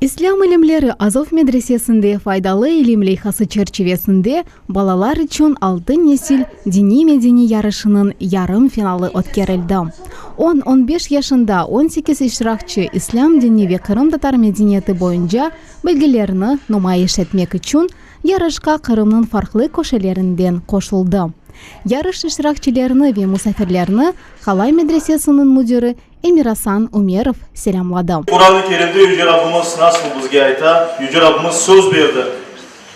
İslâm ilimleri Azov medresesinde Faydalı ilim leyhası çerçivesinde balalar içün Altın nesil diniy-medeniy yarışınıñ yarım finalı ötkerildi. On, on beş yaşında 18 iştirakçi İslâm dini ve qırımtatar medeniyeti boyunca bilgilerini numayış etmek içün yarışqa Qırımnıñ farqlı köşelerinden qoşuldı. Yarış iştirakçilerini ve musafirlerni Qalay medresesiniñ müdiri Emirasan Ümerov selâmladı. Quran-ı Kerimde Yüce Rabbimiz nasıl bizge ayta? Yüce Rabbimiz söz berdi,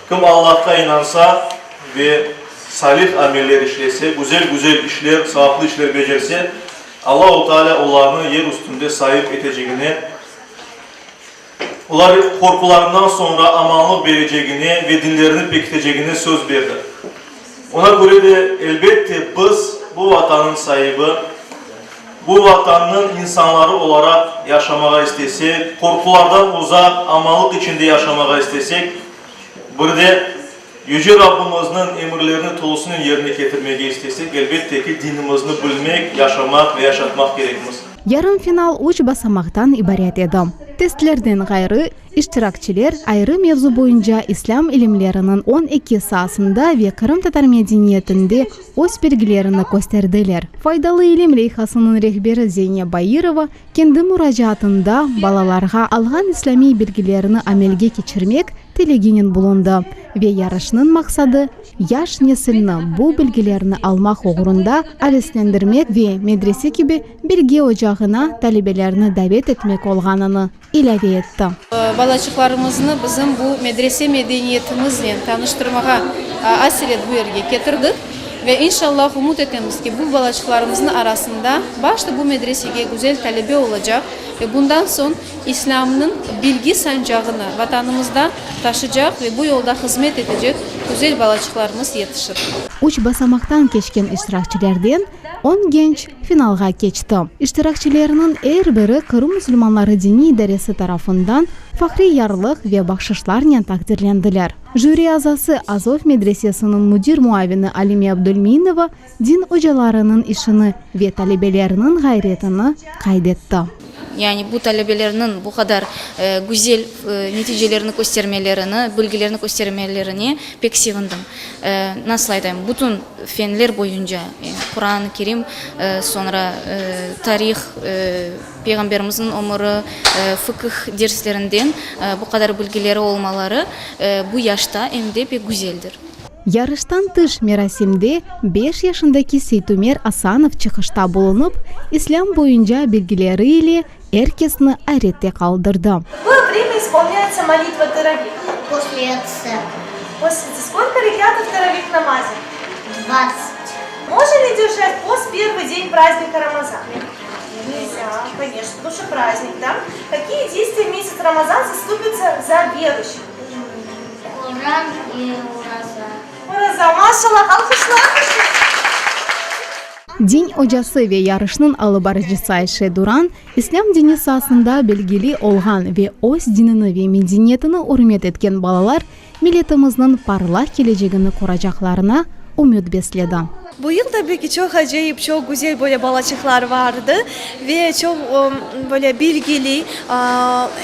Kim Allahqa inansa ve salih ameller işlese, güzel-güzel işler, savaplı işler becerse, Allahu Teala olarnı yer üstünde saip etecegine, olar qorqularından soñra amanlıq berecegine ve dinlerini pekitecegine söz berdi. Ona köre de, elbette, biz bu Vatannıñ saibi, bu Vatannıñ insanları olaraq yaşamağa istesek, qorqulardan uzaq, amanlıq içinde yaşamağa istesek, bir de Yüce Rabbimizniñ emirlerini tolusınen yerine ketirmege istesek, elbette ki, dinimizni bilmek, yaşamaq ve yaşatmaq kerekmiz. Yarım final üç basamaqtan ibaret edi. Testlerden ğayrı, İştirakçiler ayrı mevzu boyunca islâm ilimleriniñ 12 saasında ve qırımtatar medeniyetinde öz bilgilerini kösterdiler. Faydalı ilim leyhasınıñ rehberi Zeyneb Bairova kendi muracaatında balalarğa alğan islâmiy bilgilerini amelge keçirmek tileginen bulundı ve yarışnıñ maqsadı yaş nesilni bu bilgilerni almaq oğrunda aveslendirmek ve medrese kibi bilgi ocağına talebelerni davet etmek olğanını ilâve etti. Balaçıqlarımıznı bizim bu medrese medeniyetimiznen tanıştırmağa aselet bu yerge ketirdik ve inşallah ümüt etemiz ki, bu balaçıqlarımıznıñ arasında başta bu medresege güzel talebe olacaq ve bundan soñ İslâmnıñ bilgi sancağını Vatanımızda taşıcaq ve bu yolda hızmet etecek güzel balaçıqlarımız yetişir. Üç basamaqtan keçken iştirakçilerden On genç finalğa keçti. İştirakçilerniñ er biri Qırım musulmanları diniy idaresi tarafından fahriy yarlıq ve bahşışlarnen taqdirlendiler. Jüri azası, Azov medresesiniñ müdir muavini Alime Abdulminova din ocalarınıñ işini ve talebelerniñ ğayretini qayd etti. Yani bu talebelerniñ bu qadar güzel neticelerini köstermelerini, bilgilerini köstermelerine pek sevindim. Nasıl aytayım, bütün fenler boyunca, Quran-ı Kerim, soñra tarih, Peyğamberimizniñ ömüri, fıkıh derslerinden bu qadar bilgileri olmaları bu yaşta em de pek güzeldir. Yarıştan tış merasimde beş yaşındaki Seytumer Asanov çıqışta bulunıp, islâm boyunca bilgileri ile er kesni ayrette qaldırdı. В какое время исполняется молитва таравих? После отца. После отца. Сколько рекятов в таравих намазе? Двадцать. Можно ли держать пост первый день праздника Рамазан? Нельзя, конечно, потому что праздник, да? Какие действия в месяц Рамазан заступятся за верующих? Quran и oraza. Oraza, maşallah, alqışlar. Din ocası ve yarışnıñ alıp barıcısı Ayşe Duran, İslâm dini saasında bilgili olğan ve öz dinini ve medeniyetini ürmet etken balalar milletimizniñ parlaq kelecegini quracaqlarına ümüt besledi. Bu yıl tabii ki çoq acayip, çoq güzel böyle balaçıqlar vardı ve çoq böyle bilgili,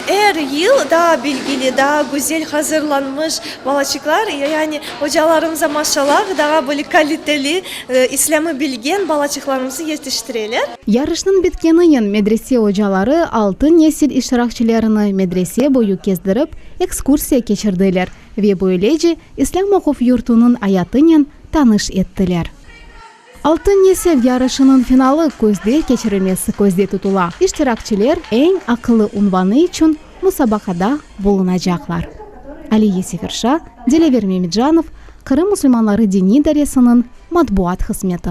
er yıl daa bilgili, daa güzel hazırlanmış balaçıqlar, yani ocalarımıza maşallah, daa böyle kaliteli, İslâmı bilgen balaçıqlarımızı yetiştireler. Yarışnıñ bitkeninen medrese ocaları Altın nesil iştirakçilerini medrese boyu kezdirip, ekskursiya keçirdiler ve böylece İslâm oquv yurtunıñ ayatınen tanış ettiler. Altın nesil yarışınıñ finalı küzde keçirilmesi közde tutula. İştirakçiler eñ aqıllı unvanı içün musabaqada bulunacaqlar. Aliye Seferşa, Dilâver Memicanov, Qırım musulmanları diniy idaresiniñ matbuat hızmeti.